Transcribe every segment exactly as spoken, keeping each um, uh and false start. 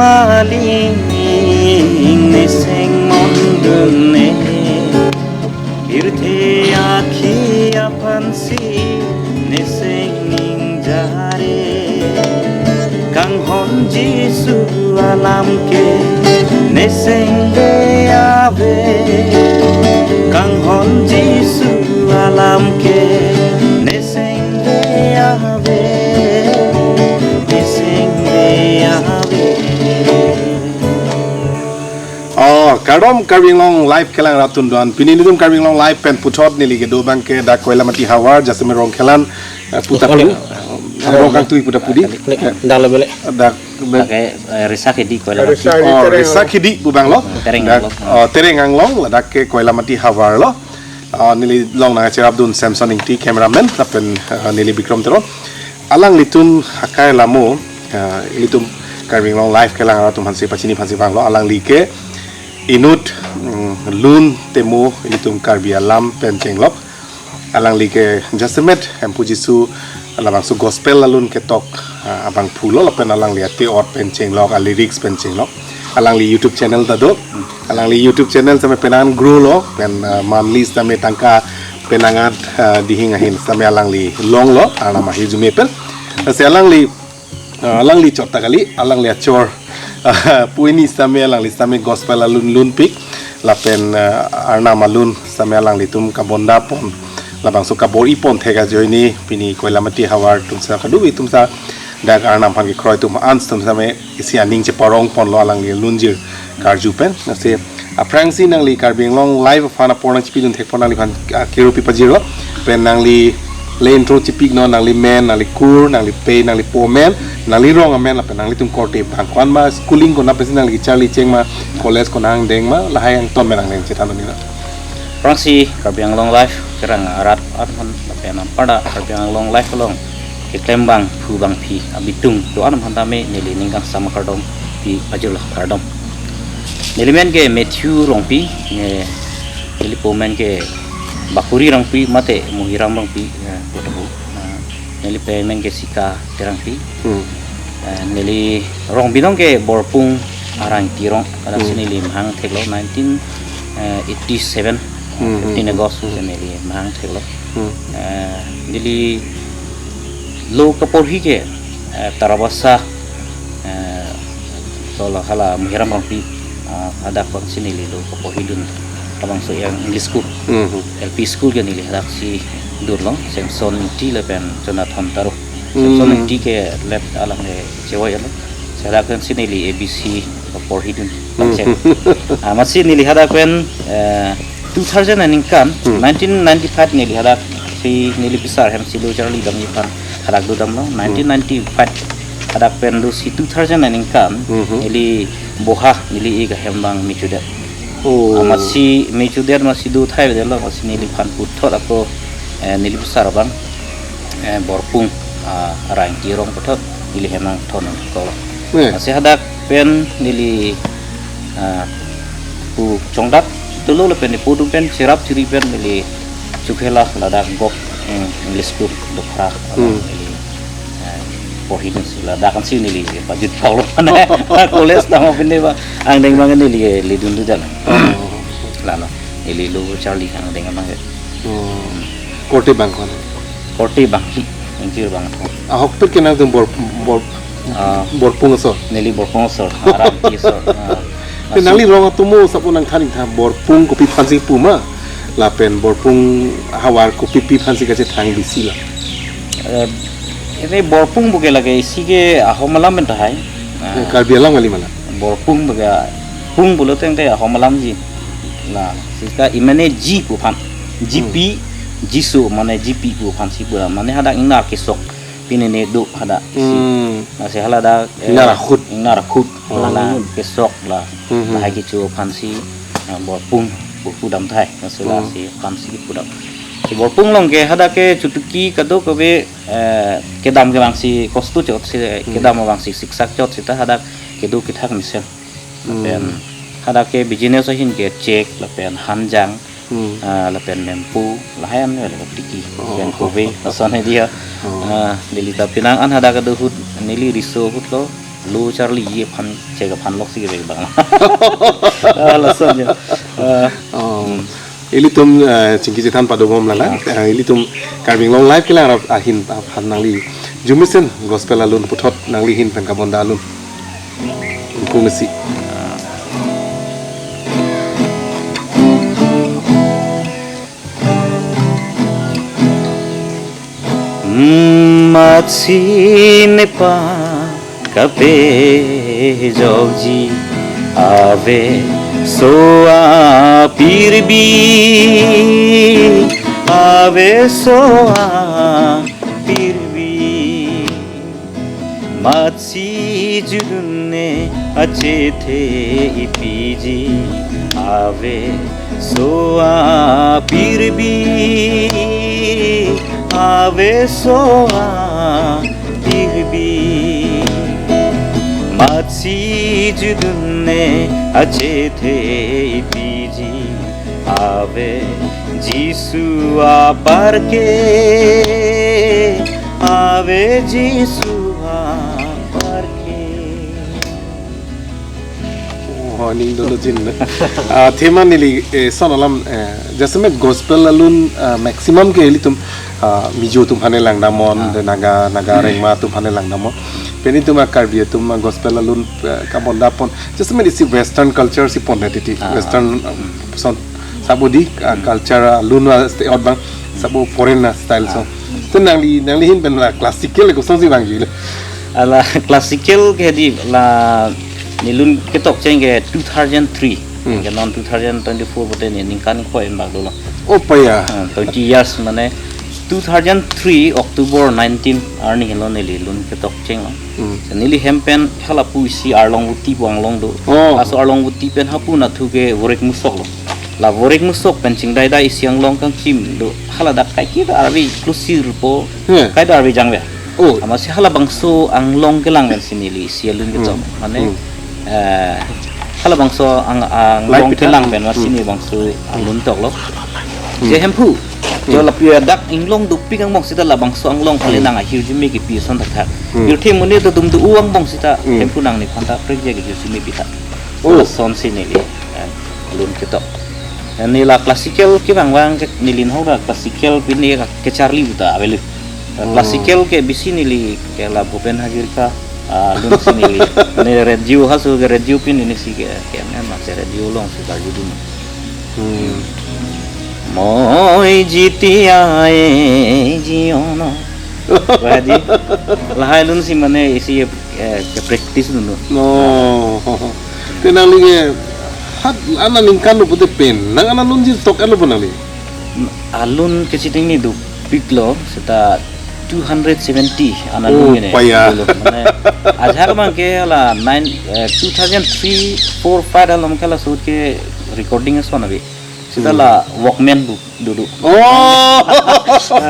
Aling neseng mondun ne, irthe akhi aphansi neseng ningjare. Kanghon Jisu alam ke neseng de ave, kanghon Jisu alam ke neseng de ave, neseng de ave. Oh, kardom Karbi Anglong Live kelang rat atum do-an. Pini nelitum Karbi Anglong Live pen puthot neli kedo abang ke dak Koilamati havar, jasemet Rongkhelan, eh, puta pu. Rongkhelan. Eh, Rongkangtui puta pu di. Dak lo bele. Dak ben. Dak ke, eh, Risa Khedi Koilamati. Risa Khedi. Oh, Tereng Risa Khedi pu abang lo. Tereng Dak, Anglong. Oh, Tereng Anglong, ladak ke Koilamati havar lo. Ah, neli along nangcherapdun Samson Ingti cameraman, lapen, ah, neli Bikram Teron. Alanglitum hakai lamo, ah, ilitum Karbi Anglong Live kelang rat atum aphansi pachini aphansi vanglo, alangli ke inut, mm, lun temo ilitum Karbi alam pen chenglok. Alangli ke jasemet Hemphu Jisu labangso gospel alun ketok, ah, abangphu lo, lapen alangli ate-ot pen chenglok, a-lyrics pen chenglok. Alangli YouTube channel ta do. Alangli YouTube channel sitame penang grow lo, pen, ah, monthly sitame tangka penang at, ah, dihing ahin sitame alangli longlo, Arnam ahirjume pen. Lasi alangli, ah, alangli chot ta kali, alangli achor, ah, pu hini sitame alangli sitame gospel alun lunpik, lapen, ah, Arnam alun sitame alanglitum kabonda pon, labangso kabor-i pon thek ajoine pini Koilamati havar atum sa kadu atum sa dak Arnam aphan kekroi atum an atum sitame isi aning cheparong ponlo alangli lunjir karju pen. Lasi aphrangsi nangli Karbi Anglong Live aphan apor nangchipidun thek pon nangliphan, ah, kiru pi pajirlo. Pen nangli le intro chipiknon, nangli men, nangli kur, nangli pei, nangli po amen, nangli rong amen, lapen nanglitum korte abang ko-an ma, schooling konat pensi nangli charli cheng ma, college konat angdeng ma, lahai angton pen nangli chethan dun nang. Aphrangsi Karbi Anglong Live kerang arat aphan lapen anparta Karbi Anglong Live along keklem abangphu abangphi abitung do-an aphan tame neli ning kangsam akardom pi pajirlo, kardom. Neli men ke Matthew Rongpi, ne, neli po men ke Bakuri Rongpi mate Muhiram Rongpi, eh, pu ta pu. Eh, neli pei men ke Sika Terangpi. Hmm. Eh, neli rong binong ke Borpung arang tirong. Pada Hmm. si neli mahang theklo nineteen eighty seven, Hmm, hmm, fifteen hmm, August hmm. si neli mahang theklo. Hmm. Eh, neli lo kaporhi ke, eh, Tarabasa, eh, so la hala Muhiram Rongpi, eh, hadak aphan si neli lo kaporhidun. Labangso yang English school, Hmm, hmm. L P school ke neli hadak si dunlo, Samson Ingti lapen Jonathan Taro. Samson Hmm. Ingti ke let alang ke chevoi alo. Hadak pen si neli A B C kaporhidun. Hmm. Pangcheng. Ah, amatsi neli hadak pen, eh, two thousand aningkan, Hmm. nineteen ninety-five neli hadak si neli pisar hem si lo charli damji aphan hadak do damlo. Hmm. Nineteen ninety-five hadak pen do si two thousand aningkan, Hmm. neli boha neli ik ahem abang mechudet. Oh. Amatsi mechudet amatsi do thai detlo, amatsi neliphan puthot ako, eh, neli pisar abang, eh, Borpung, ah, arang tirong puthot neli hem nangthon ko. Eh. Amatsi hadak pen neli, ah, pu chongdak tulo lapen pu dum pen cherap chiri pen neli Chokhela ladak Govt, hmm, English School Dophra, Hmm. neli, eh, porhidun si ladak ansi neli pajut pau lo mane college tama pinde ba angdeng abang neli ledun do jala. Oh. Lalo neli lo charli angdeng abang ke. Oh. Korte abang ko-an? Korte abang hi, ingjir abang thong. Ahokpet ke nangtum Bor, Bor, Ah. Borpung asor? Neli Borpung asor, arang pi asor. Ah. Te nangli rong atomo sapo nangthan ingtha Borpung kopi aphansi pu ma? Lapen Borpung havar kopi pi aphansi kachethang bisi la? Eh, ini Borpung puke lake isi ke Ahom alam pen tahai. Ah. Eh, Karbi alam kali ma la? Borpung puke, pung pulo tangte Ahom alamji. La, sika imane ji pu aphan. Ji Hmm. pi, Jisu mane ji pi pu aphansi pu mane hadak ingnar kesok. Pine ne do hadak si. Hmm. Lasi hala dak, eh, Ingnar akhut. Ingnar akhut. Oh. Hala kesok la. Hmm, hmm. Lahai kecho aphansi, eh, Borpung pu pudam tahai. Lasi Hmm. lasi aphansi pudam. Si Borpung along ke hadak ke chotuki kadokave, eh, kedam ke abangsi kosto chot si, Hmm. kedam abangsi siksak chot seta hadak kedo kethak mesen. Hmm. Lapen hadak ke business ahin ke chek lapen hanjang, Hmm. ah, lapen mempo, lahai an le tiki, Oh. lapen kove, lason he dia. Oh. Ah, neli ta penang an hadak kedo ahut, neli riso ahut lo, Lo charliji aphan, chek aphan loksi kevek abang. Ah, lason ya. Ah, Oh. Ilitum, eh, chingki chethan padobom lala. Ah. Eh, ilitum Karbi Anglong Live kelang rap ahin aphan nangli arjumesen gospel alun puthot nangli ahin pen kabonda alun. Ingkung isi. Amatsi nepa kapejokji ave so apirbi, ave so apirbi. Amatsi judunne achethe ipiji ave so apirbi, ave so apirbi. Amatsi judunne achethe ipiji ave Jisu apar ke, ave Jisu apar ke. Oh, ning dolo jin. Ah, thema neli, eh, son alam, eh, jasemet gospel alun, ah, maximum ke ilitum, ah, Mizo atum aphan langdamnon, Ah. de Naga, Naga rengma atum aphan langdamnon. Pen itum a-Karbi atum a-gospel alun, eh, kabondapon. Jasemet isi western culture si pon titi. Ah. Western, um, son sabo di, ah, Hmm. culture alun a-style abang, sabo foreign a-style so. Ah. Te nangli, nangli ahin pen la classical koson si vangji le? Ala classical ke di la nelilun ketokcheng ke two thousand three. Hmm. Ke non two thousand twenty-four pute ne ningkan ingkoi bak dolo. Oh, paya. Ah, twenty years mane two thousand three October nineteen arni henlo nelilun ketokchenglo. Hmm. Neli hem pen halapu isi Arlong Voti pu anglong do. Oh. Laso Arlong Voti pen hapu nathu ke Vorek Musok lo. La Vorek Musok pen chingdaidai isi anglong kangchim do. Hala dak kaike ta arve klusir po. He. Kaike ta arve jangve. Oh. Amatsi halabangso anglong kelang pensi neli isi alun ketok. Hmm. Mane, Hmm. eh, halabangso ang, anglong Light kelang pen amatsi Hmm. ne bangso alun toklo. Hmm. Je Hemphu. Hmm. Jo lapu dak inglong dopik angbong seta labangso anglong kali Hmm. nang ahirjume kipi ason thakthak. Hmm. Hirthe mune do dum do-o angbong seta Hmm. Hemphu nang nephan ta prekjak ahirjume pi tha. Oh. Lasonsi neli, eh, alun ketok. Eh, neli la classical kevang vang ke neli nahok la classical pine kecharli puta avelo. Oh. Classical ke bisi neli ke la Bhupen Hazarika, ah, alun si neli. Ne radio halaso ke radio pin neli si ke, ke men ma se radio along si karju dun. Hmm. Moi jiti ae jiono. Wah, di, lahai alun si mane isi, eh, ke practice dun. No. Te nangli ke hat ana ningkan lo pute pen nang ana alun ji tok-etlo pu nangli? Alun kechetengni dopiklo seta two hundred seventy ana Oh, alun ne. Paya. Dolo, mane, ajak abang ke la nine, eh, two thousand three, four, five along ke laso ahut ke recording ason ave. Seta Hmm. la Walkman pu dodo. Oh,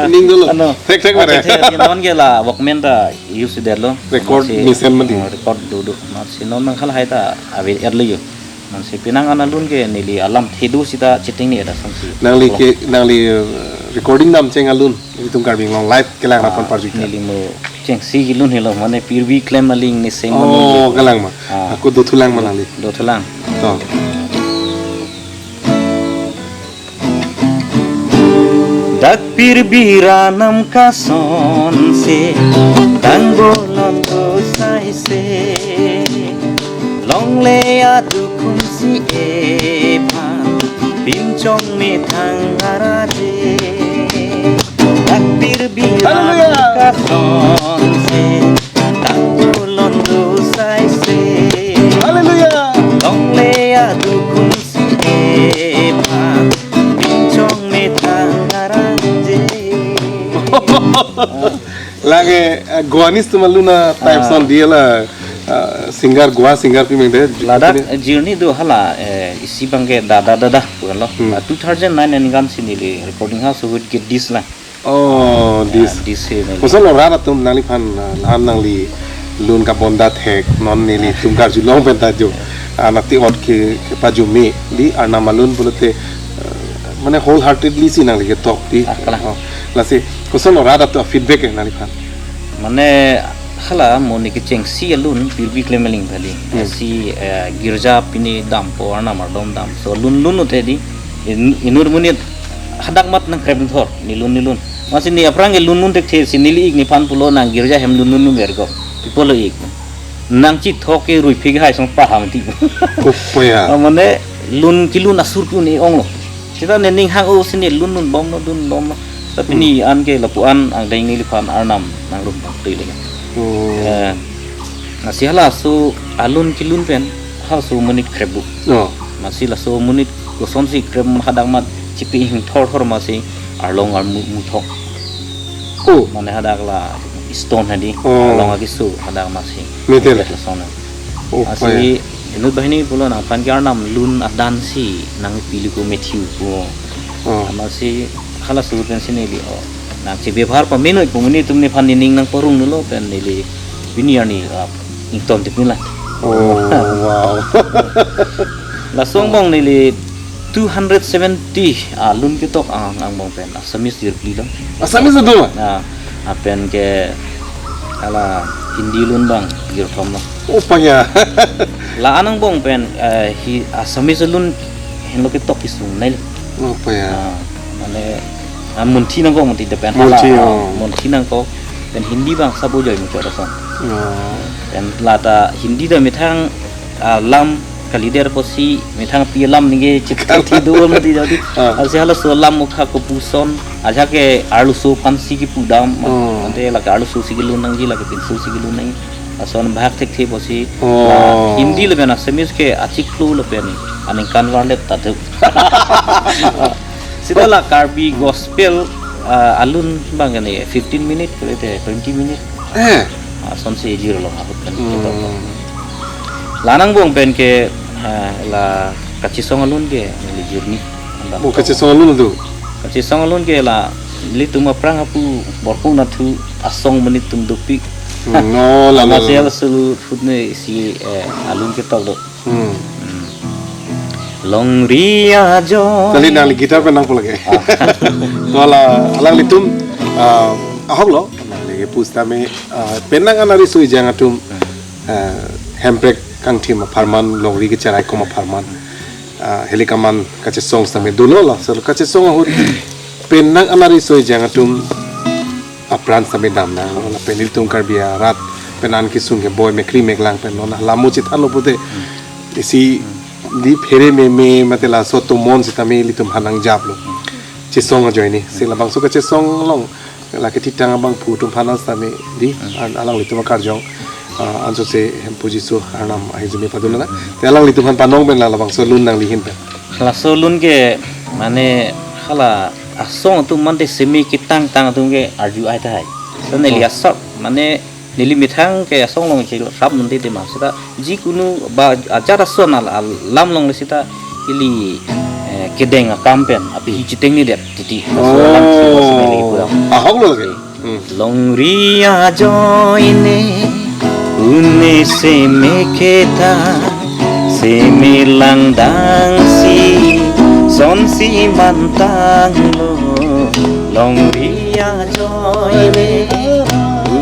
ning dolo. Ano? Thek thek Oh, mere. Thek thek, non ke la Walkman ta use detlo. Record Amatsi, mesen mati. Oh, record dodo. Amatsi non nang halahai ta ave-etlo yo. Amatsi penang ana alun ke neli alamthe do seta chetengni-et asonsi. Nangli ke, nangli, eh, recording damcheng alun itum Karbi Anglong Live kelang Ah, rapon parjui ta. Neli mo chengsi kelun helo mane pirbi klem aling ne seng Oh, mane. Kelang ma. Ah. Ako dothulang ma nangli. Dothulang. To. Dak pirbi ra nam kasonse, tangbo londo saise. Longle adukhum si ephan, pinchong methang araje. Dak pirbi ra nam Hallelujah. Kasonse, tangbo londo saise. Hallelujah. Longle adukhum si ephan, pinchong methang araje. Lake, eh, Goanis atum alun a-type Ah. Son di la, eh, singer, Goa singer pi mengde. Ladak, eh, jirni do hala, eh, isi abang ke Dada Dada pu lo. Hmm. Ah, two thousand nine aningkan si neli recording halaso ahut ke disc la. Oh, Ah, disc. Disc si neli. Koson lo rat atum nangliphan, ah, la-an nangli alun kabonda thek non nelitum karjulong pen ta jo. Ah, nati ot ke, kepajume di Arnam alun pulote, eh, mane wholeheartedly si nangli ketok di. Ah, kalang. Oh, lasi koson lo rat atum feedback ke nangliphan? Mane Hala mo ne kechengsi alun pirbi klem aling kali. Hmm. Si, eh, girja pini dampo, arnam ardom dam. So lun lun ute di, in-, inut monit hadak mat nangkrep thor, ne lun ne lun. Amatsi ne aphrang ke lun lun thekthe si neli ik nephan pulo nang girja hem lun lun lun verko. Pi pulo ik. Nang chithok ke ruiphik hai song paham ti. Kopoya. Ah, mane lun kelun asur kelun e-ong lo. Seta ne ning hang o si ne lun lun bomlo, lun bomlo. Tapi Hmm. ne an ke lapu-an angdeng neliphan arnam nangrum pangtui lagi. Oh. Eh, amatsi halaso alun kelun pen halaso monit krep bu. Oh. Amatsi laso monit kosonsi krep hadak mat chipi hing thor thor amatsi arlong armu muthok. Oh. Mane hadak la stone hadi. Oh. Arlong agisu hadak amatsi. Metel. Lason. Oh, amatsi paya. Inut banghini pulo nangphan ke arnam lun adan si nangpili ko Matthew ko. Oh. Amatsi halaso pen si neli o. Nang chebebhar pamenoi pu monit atum nephan nening nangparong dolo pen neli pini arni, ah, ington tipni la. Oh, wow. Laso angbong neli two hundred seventy alun ketok ang angbong pen Assamese jirkli lo. Assamese adu ma? Ah, lapen ke hala Hindi lun abang jirthom lo. Oh, paya. La-an angbong pen, eh, hi Assamese lun henlo ketok kesung nai. Oh, paya. Ah, mane, ah, munthi nangkok, munthi de pen hala, Munthi, ah, oh. Munthi nangkok pen Hindi abang sabo joi muchot ason. Oh. Pen lata Hindi de methang, ah, lam kalidet pusi methang pi lam ningje chit Kal- thi do mati jadi. Ah. Amatsi halaso lam mukha kopuson, ajahak ke arloso aphansi kepu dam. Oh. Ante lake arloso si kelun nangji, lake pinso si kelun nangji. Lason bahak thekthe pusi. Oh. La Hindi lapen Assamese ke achiklo lapen aningkan varlet ta do. Seta la Karbi gospel, ah, alun abang ke ne fifteen minute, kali te twenty minute. Eh. Asonsi jirlo ahut pen Hmm. ketok. La-an angbong pen ke, ah, la kachesong alun ke neli jirni. Oh, kachesong alun adu. Kachesong alun ke la ilitum aphrang apu borpung nathu asong monit atum dopik. Hmm, no, la, la, Amatsi la. Halaso ahut ne si, eh, alun ketok do. Hmm. Hmm. Longri ajoine. Nangli, nangli guitar pen nangpu lagi. Ah. To la, alanglitum, ah, ahok lo, nangli pusitame, ah, penang anari sui jang atum, ah, hemprek kangthim apharman, longri kecherai kom apharman, ah, heli kaman kachesong sitame dolo la, so kachesong ahut penang anari sui jang atum apran sitame dam nang, lapen ilitum Karbi arat pen an kesung keboi mekri meklang pen non, la mo chethanlo pute, isi di phere meme mate laso atomon sitame ilitum aphan nangjaplo. Chesong ajoine, si labangso kachesong along, la kethitang abangphu atum aphan sitame di, an alanglitum akarjong, ah, ansose Hemphu Jisu arnam ahirjume padun nang. Te alanglitum aphan panong pen la labangso alun nangli hin pen. Laso alun ke mane hala asong atum mante semi ketang tang atum ke arju ai tahai. So neli Oh. asap mane neli methang ke asong along chelap mante tema seta jikunu ba ajat ason al, al lam along le seta ili, eh, kedeng akam pen api hi chiteng ni det titi. Laso alam si Oh. Neli pulang. Ahok lo lagi. Hmm. Longri ajoine, une seme ketang, seme langdang si, sonsi mantang lo. Longri ajoine,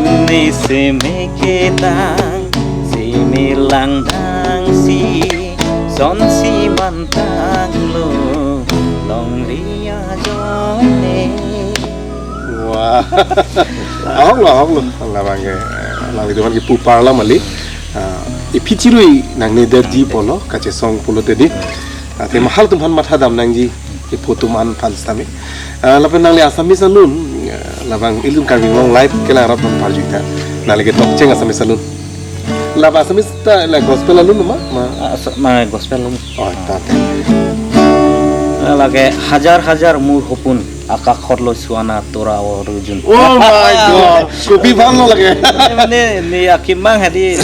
une seme ketang, seme langdang si, sonsi mantang lo. Longri ajoine. Wah. Ahok lo, ahok lo. Labang ke, eh, alanglitum aphan kepu parlam kali. Ah, iphi chirui nangne det di pulo, kachesong pulote di. Ah, te mahal atum aphan matha dam nangji, iphu atum an aphan sitame. Ah, lapen nangli Assamese alun, eh, labang ilitum Karbi Anglong live kelang arat aphan parjuita. Nangli ketok cheng Assamese alun. Laba Assamese ta la gospel alun ma? Ma. Ah, sa-, ma gospel alun. Oh, ta, ta. Ah, lake hajar hajar mur hopun akakhot lo suana tora o rujun. Oh my God. Kopi bang lo lake. Mane, mane, ne akemang hadi,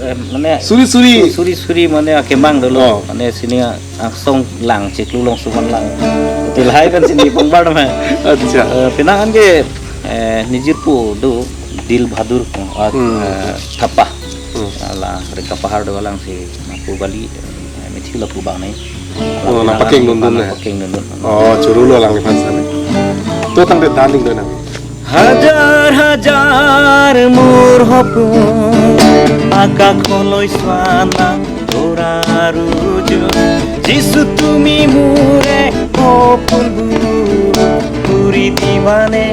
eh, mane Suri, suri. Suri, suri mane akemang dolo. Oh. Mane sini angsong lang, chiklo long suman lang. Hotel hai kan sini pangbar ma. Acha. Eh, penang an ke, eh, nejirpo do Dil Bahadur, ah, Hmm. eh, Thapa. Hmm. Ala Rengkapahar do alang si Naku Bali, eh, Matthew lapu bang nai. Oh, nangpakeng dundun nai. Nangpakeng dundun. Oh, choro lo alangliphan sitame. To tangte dan ning do nang. হাজার হাজার মোর হপন, আকাশলৈ চোৱা না তোৰাৰ উজুত। যিচু তুমি মোৰে সপোনবোৰ, পুৰি দিবানে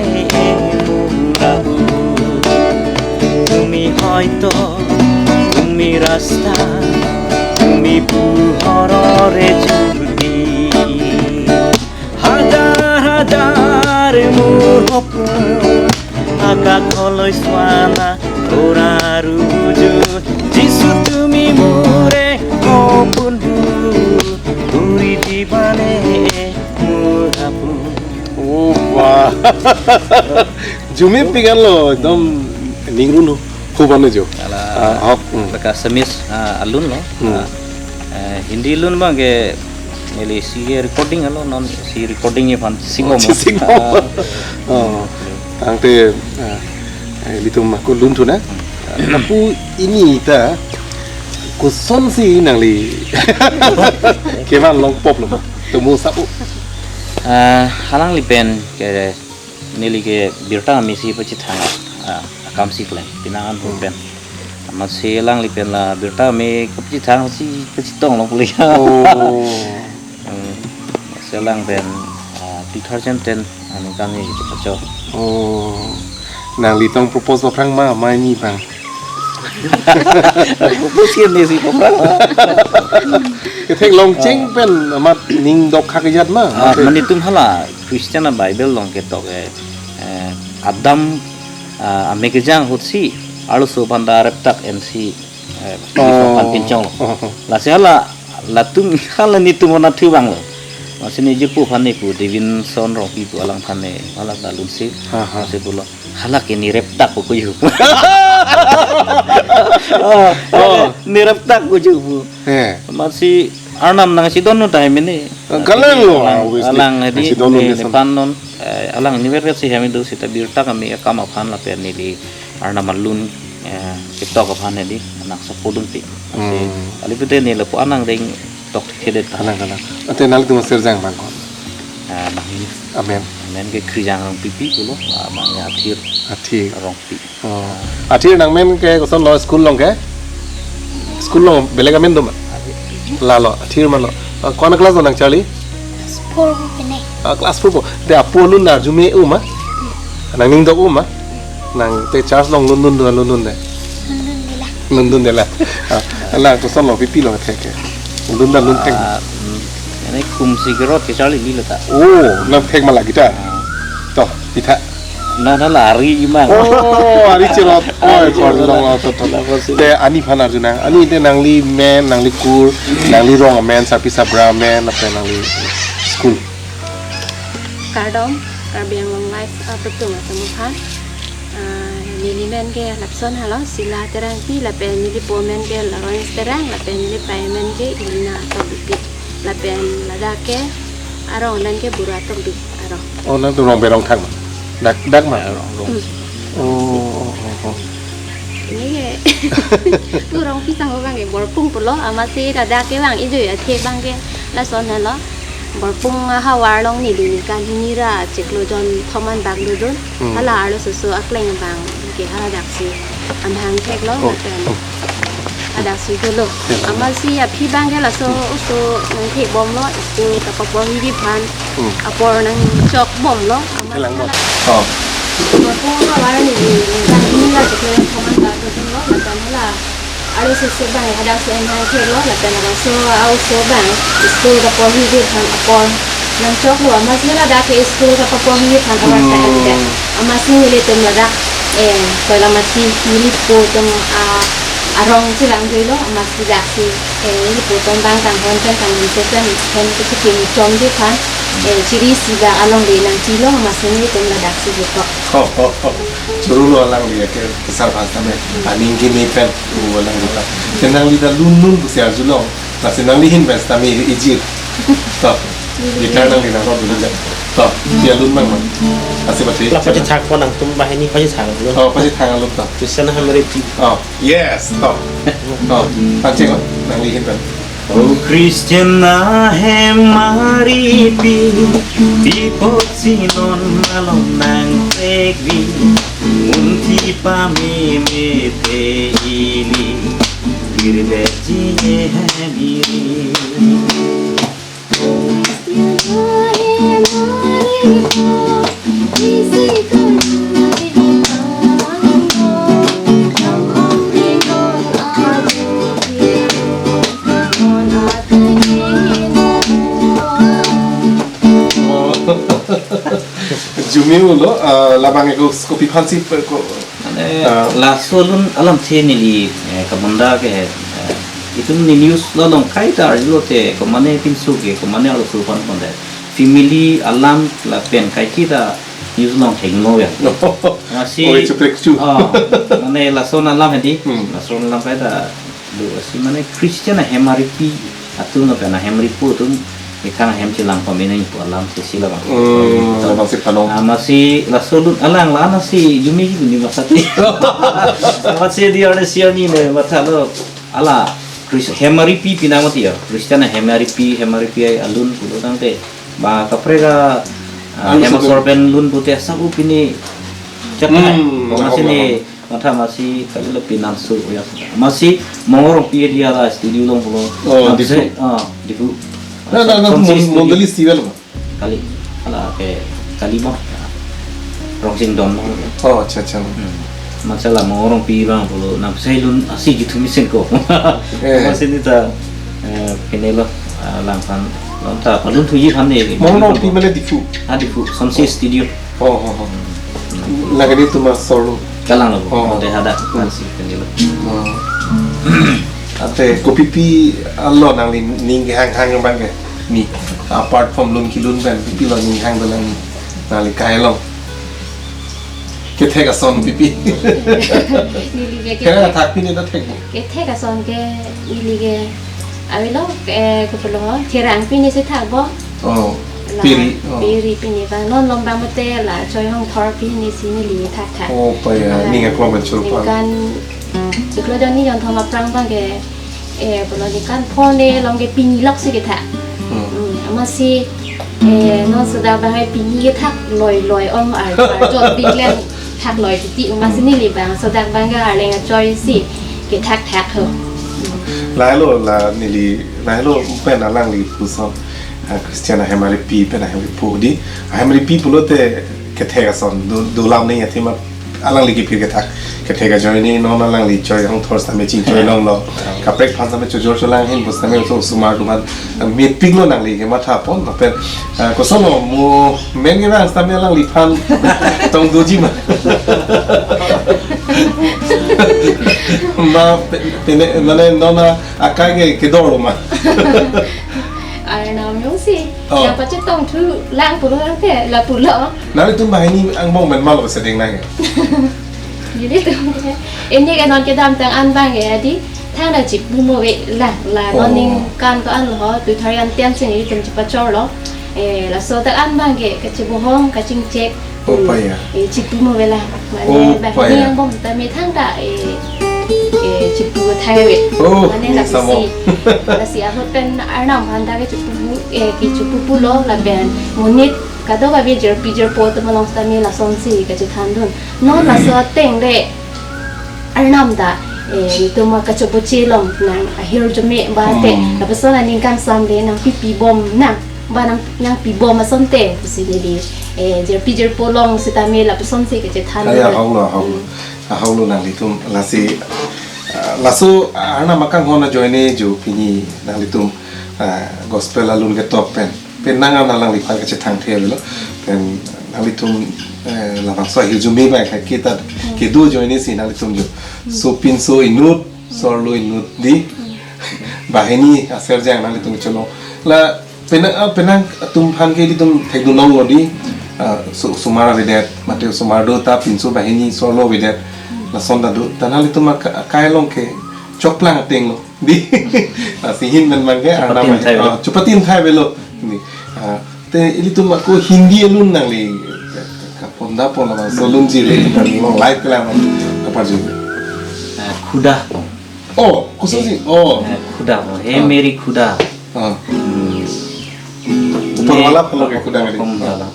এই মোৰ আবুত। তুমি হয়তো, তুমি ৰাস্তা, তুমি পোহৰৰে জ্যোতি। হাজাৰ হাজাৰ মোৰ সপোন, আকাশলৈ চোৱা না তোৰাৰ উজুত। যিচু তুমি মোৰে সপোনবোৰ, পুৰি দিবানে মোৰ সপোন। Oh, wah. Jumip pikan lo, ekdom ningrun ho, ho bane jo. Ala, Ah, hok, hmm. Laka Assamese, ah, alun lo. Hmm. Ah, eh, Hindi alun abang ke, neli isi ke recording alo, non isi recording aphan Oh, singom. Singom. Ah. Oh. Tangte, ah, eh, ilitum ako lunthu na. Lapu ini ta, kosonsi nangli kevan longpop lo ma? Tomo sapu. Ah, alangli pen ke neli ke birta amisi pachethang, ah, akam si klem, pinangan Hmm. pen. Amatsi alangli pen la birta ame kapachethang si pachetong lo puli. Oh. Hmm. Amatsi alang pen, ah, two thousand ten aningkan ni kapacho. Oh. Nanglitum propose aphrang ma, ma ini bang. Propose ke nesi aphrang ma. Kethek longcheng Ah. pen amat ning dok khak ijat ma. Ah, Mate- mane itum hala Christian a Bible along ketok eh, eh, Adam, ah, amekejang ahutsi arloso aphan ta reptak ensi, eh, Oh. aphan pinchong lo. Oh. Lasi hala, latum, hala netum ona thu abang lo. Lasi ne jirpo aphan ne pu, Davidson Rongpi pu alangphan ne, hala ta lunsi. Ha, ha. Lasi pulo, hala ke ne reptak ko kuju. Ah, Oh. ne reptak kuju pu. Eh. Amatsi Arnam nangchedon nu tahai mene. Ah, galang lo, Alang, obviously. alang hedi Nangchedon nu ne, ne ne sam- pan non, eh, alang niver si hemi do sita birta kami akam aphan lapen neli Arnam alun, eh, ketok aphan hedi nang support dunpi. Lasi Hmm. kali pute ne lapu anang deng tok thedet ta. Galang, galang. Ante nanglitum serjang bang ko. Ah, nang ini. Amen. Amen ke Krijang Rongpipi pulo, ah, abang ya Athir Athir. Rongpi. Oh. Athir nangmen ke koson lo, school along ke? School along beleg amen do ma? Lalo, Athir ma lo. Ah, ko-an class lo nang charli? Class four pu pene. Ah, class four pu. Te apo alun arjume u ma? Nang ning dok u ma? Nang te church along lundun do, lundun de. Lundun de la. Lundun de la. Ah, la koson lo, pipi lo thek ke. Lundun da lun thek. Ah, hmm. Ini kum si kerot ke charli li lo ta. Oh, nang thek ma la kita. Ah. Toh, pitha. Na na la ari imang. Oh, ari cherot. Oi, Ari cherot. Kordong lo, to, to. Lapotsi. Te ani aphan arju nang. Ani te nangli men, nangli kur, nangli rong amen, sapi sabra amen, apa nangli school. Kardom, Karbi Anglong Live, ah, atum atum aphan. Ah, neli men ke lapson halo, Sila Terangpi, lapen neli po men ke Lawrence Terang, lapen neli pei men ke Elina Tokbipi. Lapen ladak ke arong pen ke Bura Tokbi arong. Oh, nangtum rong berong thang ma? Dak, dak ma? Ya, rong, rong. Hmm. Oh, oh, oh, oh. Ini ke, tu Rongpi sang abang ke Borpung pulo, amatsi ladak ke bang, ijo ya, the bang ke, lason halo. Borpung ahavar along neli ningkan hini ra chiklo jon thom anbak dodun. Hmm. Hala arloso akleng abang ke haladak si amahang thek lo, Oh. lapen Oh. hadak si dolo. Ya. Amatsi aphi abang ke laso Hmm. oso nangthek bom lo, school kapaporhi aphan Hmm. apor nangchok bom lo. Amatsi Kelang bom. hala Oh. Borpung ahavar neli ningkan hini ra chiklo jon thom anbak dodun lo, lapen hala arloso abang hadak si amahang thek lo, lapen labangso a-oso abang school kaporhi aphan apor nangchok lo, amatsi ladak ke school kapaporhi aphan abar ta Hmm. ante. Amatsi nelitum ladak, eh, koila mati neli po atum, ah, arong chelang doi lo, amatsi dak si, eh, neli po atum abang kanghon pen kanghon so pen pen kechikim chom di aphan, eh, chiri si ba along di nangchi lo, amatsi nelitum ladak si jetok. Ho, ho, ho. Churu lo alangli ke kesar aphan tame. Aning kimi pen u alangli ta. Te nangli ta lun lun pusi arjulong. Lasi nangli ahin pen tame ijit. To. Guitar nangli nang rot dulu ja. To. Dia lun mang mang. Asi pati. La pachethang ko nangtum banghini pachethang lo. Oh, pachethang alun to. Tuition hamre ti. Oh, yes. To. To. Pachethang ko nangli ahin pen. O Christian ahem aripi, pi apotsi non malom nangpekvi, munthi pameme te ili, pirbe ji ehem iri. Jumi ulo, ah, labang eko kopi aphansi pe ko. Mane, ah, laso alun alamthe neli, eh, kabonda ke, eh, itum ne news lo along kaita arjulo te, komane pinso ke, komane arloso aphan konde. Family alam lapen kaiketa news along thenglo ya. Masi, oi, chuprek chu. Ah, mane laso alam hedi, hmm, laso alam kaita do asi mane Christian ahem aripi atum lapen ahem aripo atum methang ahem chelang pame nangji pu alamthe si labang. Hmm, labangsi pano. Ah, masi laso alun alang la-an si jumi ji buni masati. Masi di arne si arni ne mathalo ala Chris-, hem aripi pinang mati ya. Christian ahem aripi, hem aripi ai alun pulo tangte. Ba kaprek a, ah, alun hem asor pen lun pute sabu pini. Chat hai. Hmm, masi ne, matha masi kali la pinang su ya. Masi Mongol Rongpi dia la studio along pulo. Oh, nang Diphu. Se, ah, Diphu. Na, na, na, Konsist mon-, mondoli festival ma? Kali, ala ke, kali mo. Rongsing Don mo. Oh, acha, acha. Hmm. Masi la Mongol Rongpi abang pulo, nang sai lun asi juthu mesen ko. Eh. Masi ne ta, eh, kene lo, ah, langphan, non ta, palun thuji aphan ne. Mongol Rongpi mane Diphu. Ah, Diphu, Sonsi Studio. Oh, oh, oh. Hmm. Lake netum asor lo. Kalang lo, oh, de hadak, hmm, Sonsi kene lo. Oh. Ante kopipi alo nangli ning hanghang abang ke? Ni, apart from lun kelun pen, pipi lo ning hang dolang ni. Nangli kai along kethek ason pipi. Neli ke kethek, kethak pine ta thek. Kethek ason ke neli ke avelo, eh, kopilo, cherang pine si thakbom. Oh, la, piri, oh, piri pine abang, non lom abang mate la choi hong thor pine si neli thakthak. Oh, pa ya, ah, ning aklong pen chur pa. Ningkan, chiklo jonni jonthom aphrang abang ke, eh, pulo ningkan phone along ke pini lok si kethak. Hmm. Hmm, masi, eh, non sodak abang hai pini kethak loi loi ong ar, arjot biklen thak loi titi, masi neli abang sodak abang ke arleng achoi si kethakthak ho. Lahelo la neli, lahelo pen alangli puson, ah, Christian ahem aripi pen ahem aripo di, ahem aripi pulote kethek ason do, dolam ne athema alangli kiphir kethak, kethek ajoine non alangli choi hong thor sitame chingchoi longlo. Kaprek aphan sitame chojor cholang ahin pu sitame oso osomar atum aphan mepik lo nangli ke matha pon, lapen, ah, koson lo mo men ke bang sitame alangliphan tong doji ma. Ma pe-, pine, mane non akai ke kedor lo ma. Arnam jongsi. Oh. Nangpachetong thulang pulo tangte lapulo. Nanglitum banghini angbong pen malo sedeng nang ya? Nelitum ke, ini ke non kedamtang an abang ya, di thangta chipu mo ave lang, la, oh, non ningkan ko-an lo ho, two thousand ten si nelitum chepachor lo. Eh, laso adak an abang ke, kachebohong, kachingchek. Oh, hmm, pa ya. Eh, chipu mo ave lang. Mane, oh, pa ya, banghini angbong sitame thangta, eh, eh, chipu thai ave. Oh, mane, ning lasi, samo, lasi ahut pen Arnam aphan ta kechipu, eh, kechipu pulo lapen monit kadokave jirpi jirpo atum along sitame lasonsi kachethandun. Non laso ateng le Arnam ta, eh, netum kacheboche along nang ahirjume ba te, hmm, lapuson aningkan sam le nangpipi bom nang, ba nang, nangpi bom asonte, pusi neli, eh, jirpi jirpo along sitame lapusonsi kachethan. Kaya lo. Ahok lo, ahok lo. Hmm. Ahok lo nanglitum, lasi, ah, laso, ah, Arnam akanghon ajoine jo pini nanglitum, ah, gospel alun ketok pen. Pen nang an alangliphan kachethangthe avelo. Pen nanglitum, eh, labangso ahirjume bai kaiketa, hmm, kedo ajoine si nanglitum jo. Hmm. Sopinso inut, hmm, sorlo inut di. Hmm. Banghini aser jang nanglitum cholo. La penang, ah, penang atum aphan ke ilitum thekdun longlo di, ah, so, osomar avedet, mate osomar do ta pinso banghini sorlo avedet. Hmm. Lason ta do, ta nanglitum ak-, akai along ke chokplang ateng lo. Di. Lasi ahin pen abang ke Arnam, chupatin thai avelo, ah, chupatin thai avelo. Ni. Ah, te ilitum ako Hindi alun nangli kapon da pon labangso alun ji le, kan lo live kelang lo, kaparju. Ah, khuda pon. Oh, khuda si. Oh. Eh, khuda, oh, "Hey, ah, Meri Khuda." Ah. Hmm. Upor wala phalok ke khuda kali. Upor wala.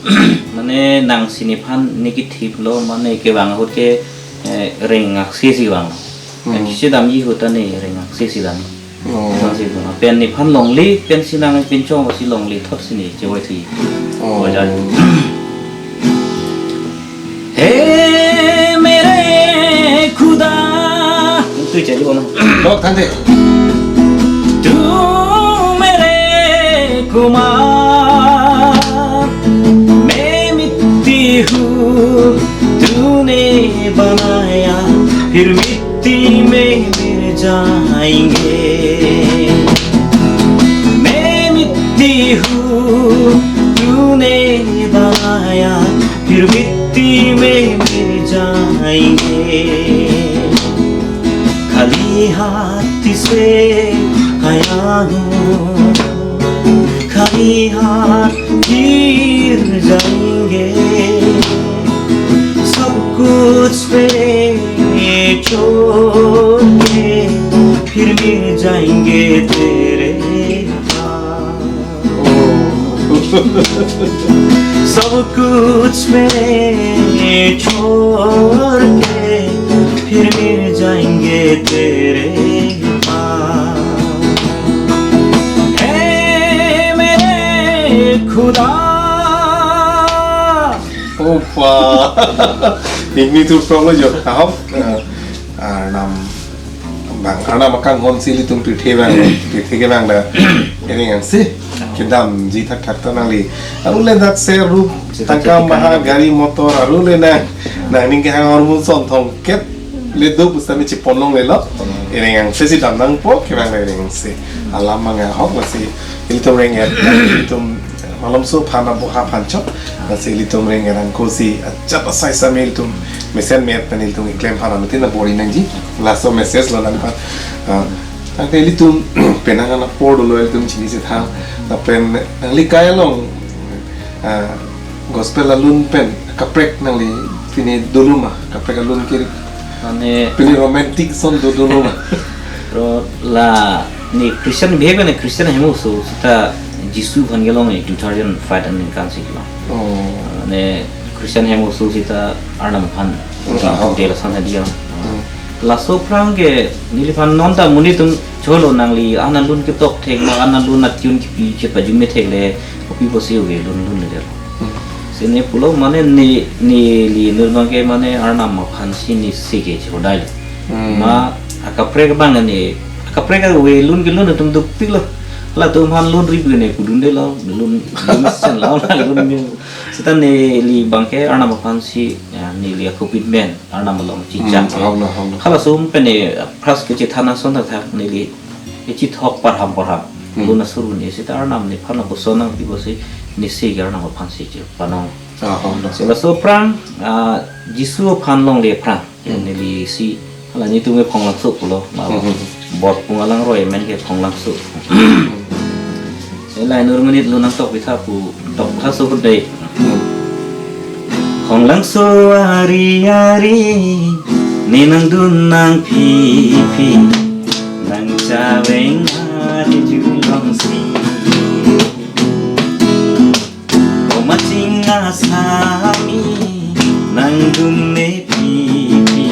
Mane nangsi nephan ne kethip lo, mane kevang ahut ke, eh, reng aksi si vang. Hmm. Eh, si damji ahut ta ne reng aksi si dam. Oh. Nangsi dun. Pen nephan longle, pensi nang pinchong si longle thot si ne chevoi thi. Oh. Wajar. हे मेरे खुदा। तू चली बोलो। Lo, thank you. तू मेरे कुमार, मैं मिट्टी हूँ, तूने बनाया, फिर मिट्टी में मिल जाएंगे। मैं मिट्टी हूँ, तूने बनाया, फिर मिट्टी में मिल जाएंगे। खाली हाथ से आया हूँ, खाली हाथ फिर जाएंगे। सब कुछ पे छोड़ के फिर मिल जाएंगे तेरे पास। सब कुछ पे छोड़ के फिर मिल जाएंगे तेरे पास। हे मेरे खुदा। Opa. Ingni tu prong lo jo. Ahok. Eh, Arnam abang, Arnam akanghon si ilitum pirthe abang, pirthe kevang ta. Ereng angse. Kedamji thakthak ta nangli. Aru le dak ser rup, tangka maha, gari motor, aru le nang, nangning kehang ahormu son thomkep le do pusitame chepon longlelo. Ereng angse si dam nangpo, kevang ta ereng angse. Alam mangahok lasi ilitum reng-et, ilitum malomso aphan abo ha aphan chot. Lasi ilitum reng-et angko si ajat asai same ilitum mesen me-et pen ilitum keklem aphan anutin abor-i nangji. Laso message lo nangphan. Ah, tangte ilitum penang an apor dolo ilitum chini si thang. Lapen nangli kai along, ah, gospel alun pen kaprek nangli pine dolo ma, kaprek alun kiri. Mane pine romantic song do dolo ma. Ro la ne Christian behavior ne Christian hem oso sita Jisu aphan kelong ne two thousand five aningkan si kelong. Oh. Ne Christian hem oso sita Arnam aphan. Hmm, ah, oh. Dela san dia. Hmm. Laso aphrang ke neliphan non ta monit atum cholo nangli an alun ketok thek ma an alun atune kipi chepajume thek le kopi pusi ave lun lun le. Hmm. Si ne pulo mane ne, neli nirmang ke mane Arnam aphan si ne si ke chodai. Hmm. Ma akaprek abang ne, akaprek ave lun kelun atum dopiklo. Latum aphan lun ribu ne pudundelo, lun, lun sen lo, lun mi. Sita neli abang ke Arnam aphan si, ya, neli a-commitment, Arnam along, hmm, chechak. Ahok lo, ahok lo. Halaso pen ne, pras kechethan ason thakthak neli, kechethok parham parham. Hmm. Lun asuru ne, sita Arnam nephan lapuson nangpi pusi, ne si ke Arnam aphan si chepanong. Ahok lo. Si laso aphrang, ah, Jisu aphan longle aphrang. Hmm. Neli si, hala netum ke Khonglangso pulo, ma, hmm, Borpung alangroi amen ke Khonglangso. Hmm. Elai nur ngunit lun nangtok pitha pu, tok tha so dei. Hmm. Khonglangso ari ari, ne nangdun nangphi phi, nangchaveng ari julong si. Omaching asami nangdun ne phi phi,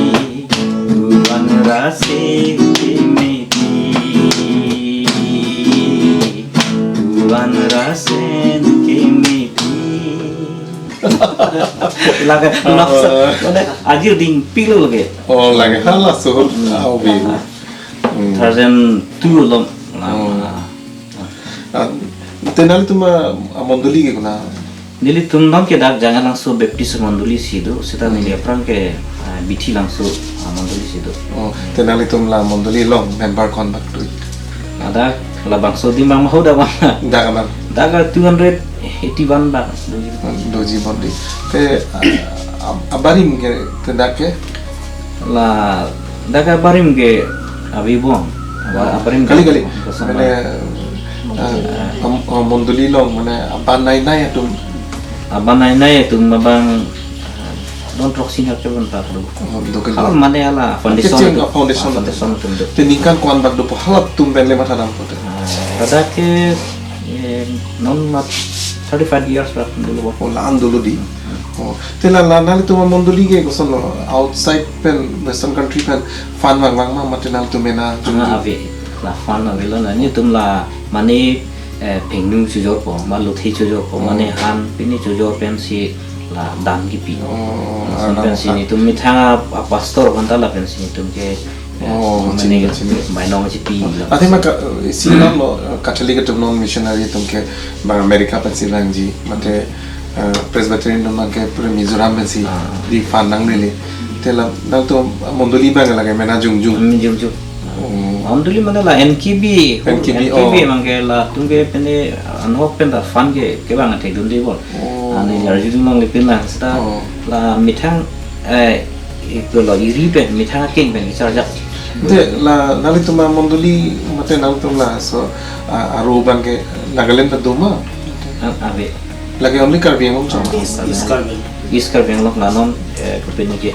uvan rasen keme phi, uvan rasen keme phi. Lake, ah, noksa, mane, ajir dingpilo lake. Oh, lake, halaso, ah, obi. Ah. Hmm. Thousand two along. Oh. Ah. Ah, te nanglitum a, amondoli ke kona? Nelitum non ke dak Jangalangso Baptist mondoli si do, sita neli, hmm, aphrang ke, ah, Bithi Langso, ah, mondoli si do. Oh, te nanglitum la mondoli along member ko-an bak do? Ada labangso adim abang ma ho dak abang. Dak abang? Dak two hundred eighty-one bak doji. Hmm, doji bom dei. Te, ah, ab-, abarim ke te dak ke? La, dak abarim ke ave bom. Aba-, oh, abarim kali, ke kali. Kosong. Mane, ah, am-, ah, mondoli along, mane, abanai nai atum. Abanai nai atum abang, ah, non throksi hak chobon ta do. Oh, do ke. Hala do. Mane hala foundation. Kecheng atum, foundation. Foundation atum do. Te ningkan ko-an bak dopo halatum pen le matha dampo te? Ah, ladak ke, eh, non mat thirty-five years bak dolo. Oh, la-an dolo di. Oh, te la, la nanglitum amondoli ke kosonlo, outside pen, western country pen fund vangvang ma, mate nanglitum mena jung Ah, jung? Ave, la fund avelo, la nelitum la mane, eh, pengnu chojorpo, ma lothe chojorpo, Oh. mane han pine chojor pensi la dan kipi. Oh, Lason ah, pensi ah. nelitum methang a, a pastor aphanta lapensi nelitum ke, eh, Oh, mane chini, chini. bainong chipi la. Athema ka, eh, isi non lo, eh, Catholic atum non missionary atum ke bang America pensi vangji, mate, eh, Presbyterian atum ke pura Mizoram pensi Ah. di fund nangneli. Te la nangtum mondoli bang lake mena jung jung. Hmm, jung jung. Oh. Mondoli mane la N K B, N K B, N K B oh. Mane ke latum ke pine anhok pen ta fund ke, kevang athekdunde bon. Oh. Ani arjudun nangle pine la seta Oh. la methang, eh, iplo iri pen, methang akeng pen kecharjak. Te la nanglitum amondoli mate nangtum laso, ah, aro bang ke Nagaland ta do ma? Ah, ave. Lake only Karbi Anglong chot? East, East Karbi Anglong. East Karbi Anglong la non, eh, kopine ke.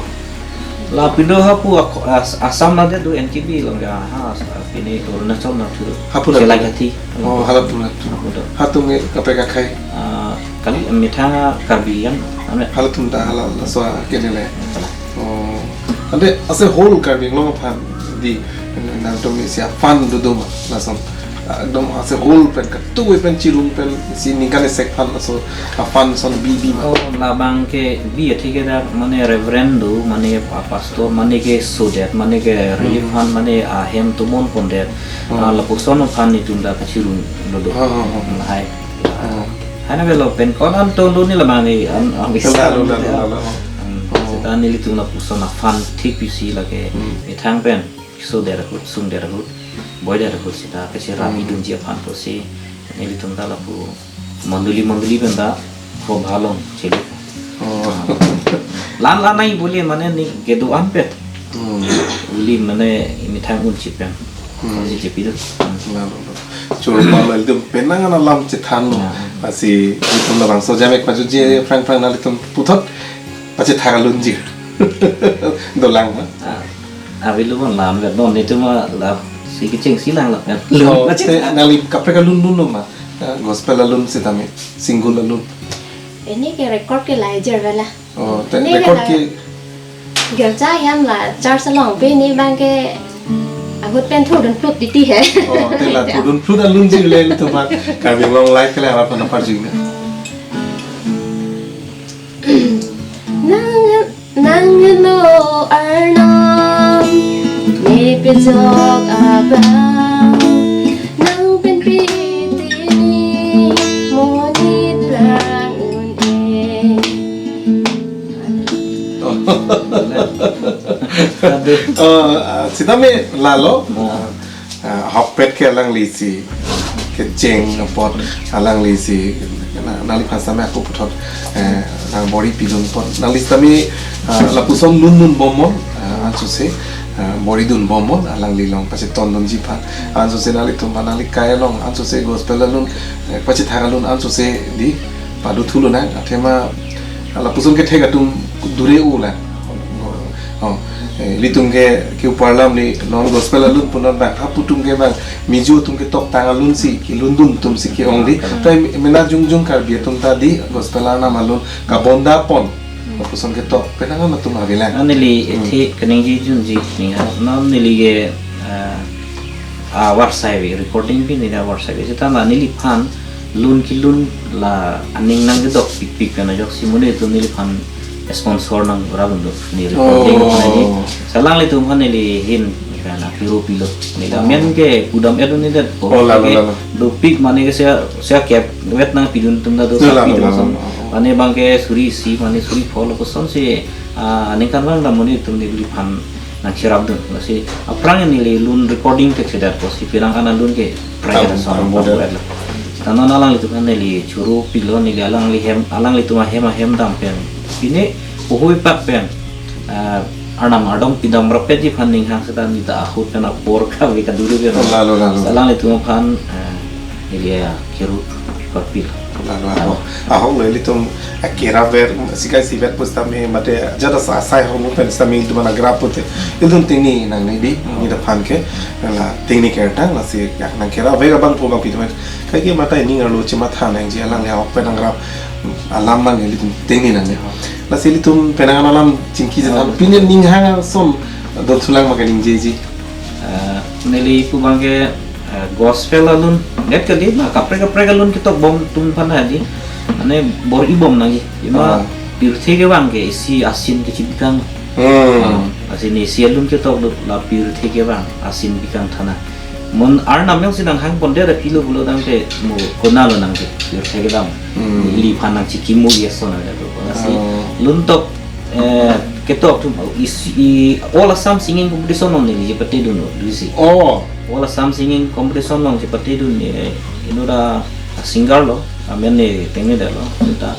La pilo hapu Ak-, As-, Assam la det do N K B along ya, ha, As-, pine Arunachal nangthu. Hapu la Kelaighathi. Oh, halatum nangthu. Hapu do. Hatum ke kaprek akhei? Ah, kali methang Karbi yang, ame. Halatum ta hala laso akenele. Hala. Oh. Ante ase whole Karbi Anglong aphan di nangtum isi a-fund do do ma lason? Ekdom ase whole pen katuwe pen chirun pen isi ningkan esek aphan laso a-fund son bi bi ma? Oh, labang ke bi atheke dak mane reverend do, mane a-pastor, mane keso det, mane ke relief Hmm. fund, mane ahem tomon pondet. Hmm. Ah, lapuson aphan nelitum ta kachirun do do. Ha, ha, ha. Hmm, hai. Hmm. Hai nangvelo pen ko-an an tong do neli labang ni an, an Lalo, lalo, lalo. Hmm. Oh. Seta nelitum lapuson a-fund thik pisi lake Hmm. methang pen. Sodet ahut, sungdet ahut, boidet ahut seta kachirap Hmm. idunji aphan pusi nelitum ta lapu mondoli mondoli pen ta kho bhalong chili. Oh. Lan lan nai bole mane neli kedo-an pen. Hmm. Bole mane methang un chipeng. Hmm. Neli chipi do. Hmm. Lalo, lalo. Choro palo nelitum penang an alam chethanlo. Ya. Lasi nelitum labangso jamek pajutji Hmm. phrang phrang nanglitum puthot pachethak alunji dolang ma? Ah, avelo ma lan vet non nelitum ma lasi kechengsi lang la. Oh, Lun te pachethak. Nangli kaprek alun lunlo ma? Ah, gospel alun sitame, single alun. Pini ke record ke la-ijir vela. Oh, te Pini ke record la ke girja hem la church along pini bang ke ahut pen thurdun phlut titi he. Oh, te la thurdun phlut alunji le nelitum ma Karbi Anglong live ke la apa na parjing na. Nang, nanglo Arnam, ne pejok abang, nang pen piti ni, monit lang un-e. Oh. Aduh. Oh, ah, sitame lalo. Nah. Ah, ahokpet ke alanglisi kecheng apot alanglisi na-, nangliphan sitame ako puthot, eh, nang bor-i pidun apot nangli sitame, ah, lapuson lun lun bomnon, ah, ansose, ah, bor-i dun bomnon alangli along pachetong dunji aphan ansose nanglitum aphan nangli kai along ansose gospel alun, eh, pachethak alun ansose di pado thulo nang athema lapuson kethek atum dure-o lang. Oh, eh, ilitum ke ke-upar alam ni non gospel alun pu non bang hapu atum ke bang mijo atum ke toktang alunsi kelun dun atumsi ke-ong di. Hmm. Tai mena jongjong Karbi atum ta di gospel Arnam alun kabonda pon. Hmm. Lapuson ketok penang an atum avelang. Neli Hmm. ethe kaningje junji ning ha. Non neli ke, eh, avarsai ave recording pen neli avarsai ave. Seta la neliphan lun kelun la aning nangkedok pikpik pen ajoksi monit atum neliphan sponsor nangrap un do. Ne recording Oh. neli. Laso alanglitum aphan neli ahin pen akiro pilo. Neli Oh. amen ke pudam-et un-edet ko. Oh, lalo, Ke lalo. dopik mane ke sia, sia kep vet nangpidun atum ta do Lalo, sapi atum lalo, ason. lalo. Mane bang ke suri isi, mane suri pho lapusonsi, ah, aningkanvang ta monit atum neliphan nangcherapdun. Lasi aphrang neli lun recording thekthedet pusi penang an alun ke prai Am, kata son am, bor model. Buat lo. Seta non alanglitum aphan neli choro pilo, neli alangli hem, alanglitum ahem ahem dam pen. Pine puhui pak pen, ah, Arnam ardom pidam rapetji aphan ning hang seta neli ta ahut pen apor kave kaduru pen. Lalo, lalo. Seta alanglitum aphan, ah, neli akiro parpilo. Lalo ako. Ahok lo ilitum akera ver, sikai si ver pusitame mate jada sa sai hong pen sitame ilitum ana grab pute. Ilitum tingni nangne di, ni da phan ke. La tingni kertang, lasi ya nangkera ver abang pu abang pitu. Kaike mata ining arlo chematha nangji, alangli ahok pen nang grab alam abang ilitum tingni nangne. Lasi ilitum penang alam chingki jatha, pini ning hang ason don sulang ma kaningjeji. Eh, neli pu abang ke, eh, gospel alun, net kali na, kaprek kaprek alun ketok bom atum aphan hadi. Ane bor-i bom nangji. Ima Ah. pirthe kevang ke isi asin kechibikang. Hmm. Ah, asin isi alun ketok do la pirthe kevang asin bikang thana. Mon arnam jongsi nanghang pondet aphi lo pulo tangte mo konat lo nangke pirthe kedam. Hmm. Ili aphan nangchikimo ya sona ya to. Lasi Oh. lun tok, eh, ketok atum isi, i, All Assam Singing Competition along neli chepatedun lo, do you see? Oh. All Assam Singing Competition along chepatedun, eh, inut a singer lo, amen ne tengne det lo, ta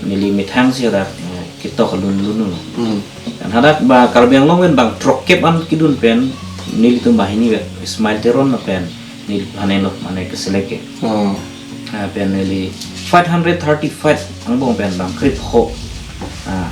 neli methang si hadak, eh, ketok alun lun lo. Hmm. Kan hadak ba Karbi Anglong pen bang throkkep an kedun pen, nelitum banghini vet, Ismail Teron lapen neli phanelo, mane keselect ke. Oh. Ah, pen neli five hundred thirty-five angbong pen bang krip ho. Ah,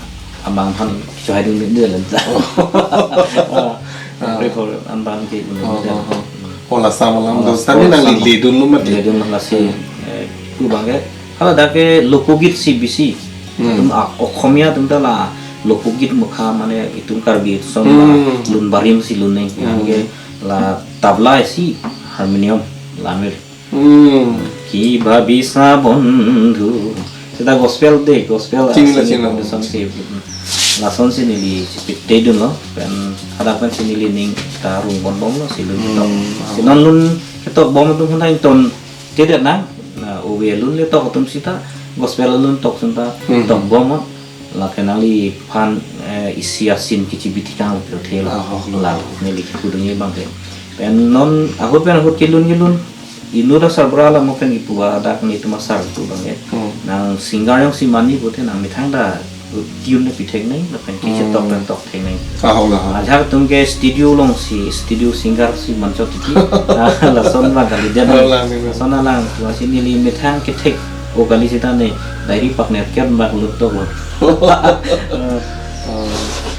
abang aphan chohai dun dia lenta. Oh. Ah, krip ho an abang ke un Oh, dia. oh, oh. Ola sama lam Ola dos tami sama. Nangli ledun lo mati. Ledun lo lasi, Hmm. eh, pu abang ke. Hala dak ke lokogit si bisi. Hmm. Atum a-, Okhomia atum ta la lokogit mukha mane itum Karbi atum Hmm. la lun barim si lun neng. Hmm. Yang ke la tabla isi harmonium lamir. Hmm. Ki bhabisa bondhu. Seta gospel de, gospel Chini la, asing chini la. Foundation si. Lason si neli chepatedun lo. Pen hadak pen si neli ning ta rung bon bom lo si lun Hmm. ketok. Si non lun ketok bom atum hantang ton tedet nang. Na uwe lun le tok atum sita gospel lun tok senta Hmm. tok bom. Lake nangliphan, eh, isi asin kechibi tikang pirthe lo. Ah, oh, lo. La neli kepudungi abang ke. Pen non ahut pen ahut kelun kelun. Inut asarbura la mo pen ipu adak netum asar tu abang ke. Hmm. Nang singer jongsi mane pute nang methang ta tune ne pithek neng, lapen kechetok Hmm. pen tok thek neng. Ah, oh, lo. Ajak atum ke studio along si, studio singer si manchot titi. Ah, lason abang kalidet. Oh, lo, lo. Lason alang, lasi neli methang kethek. O kali sita ne, diary pakner ker bak lut tok lo. Oh.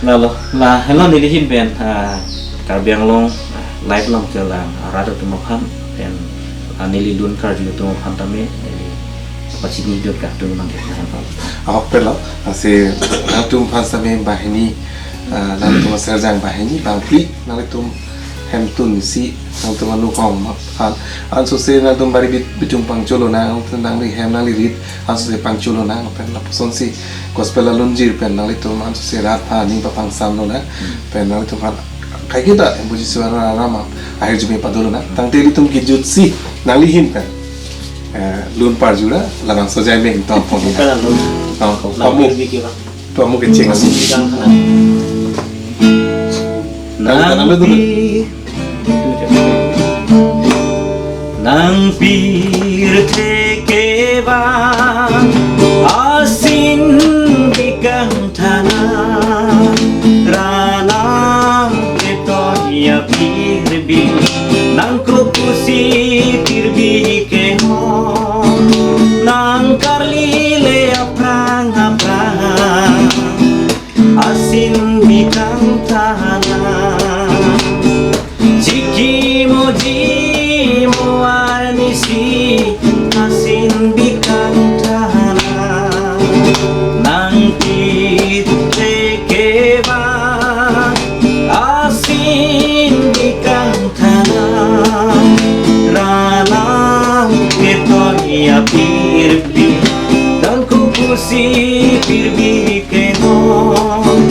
Lalo, la, hello neli ahin pen, ah, Karbi Anglong, ah, live along kelang, ah, rat atum aphan, pen, ah, neli lun karju atum aphan tame, neli pachini dot kartu nang ke aphan. Ahok pen lo, lasi, atum aphan tame banghini, ah, nangtum asar jang banghini, bangphli, nangtum hemtun si, nangtum anu kong aphan. Ansose nangtum bari bit-, bitung pangcholo nang, nangli hem nangli rit, ansose pangcholo nang, pen lapuson si gospel alunjir pen nanglitum ansose rat aphan ning papangsam lo nang, pen nanglitum aphan kaiketa embuji suara rama, ahirjume padolo nang, tangte ilitum kejut si, nangli ahin pen. Eh, lun parjura, labangso jaimeng, to, pon. Bukan lun. To, Lun pamuk. Biki, Pak. To, pamuk kecheng. Masih di gang sana. Nang, nang, nang, nang, nang. Nangpi, nangpirthe kevang asin bikang thana, ranam ketoya pirbi, nang kropusi pirbi kehon, nang karli le aphrang aphrang asin bikang thana. Chikimo jimo arnisi asin bikang thana. Nangpirthe kevang asin bikang thana. Ranam ketoya pirbi, nang kropusi pirbi kehon,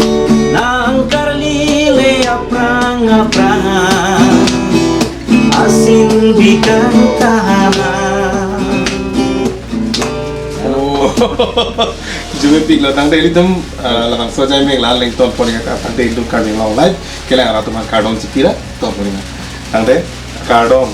nang karli le aphrang aphrang asin bikang thana. Oh. Arjume piklo, tangte ilitum, ah, labangso jaimeng la lengton pon nang, tangte ilitum Karbi Anglong Live kelang rat atum aphan kardom chipira, to pon nang. Tangte kardom.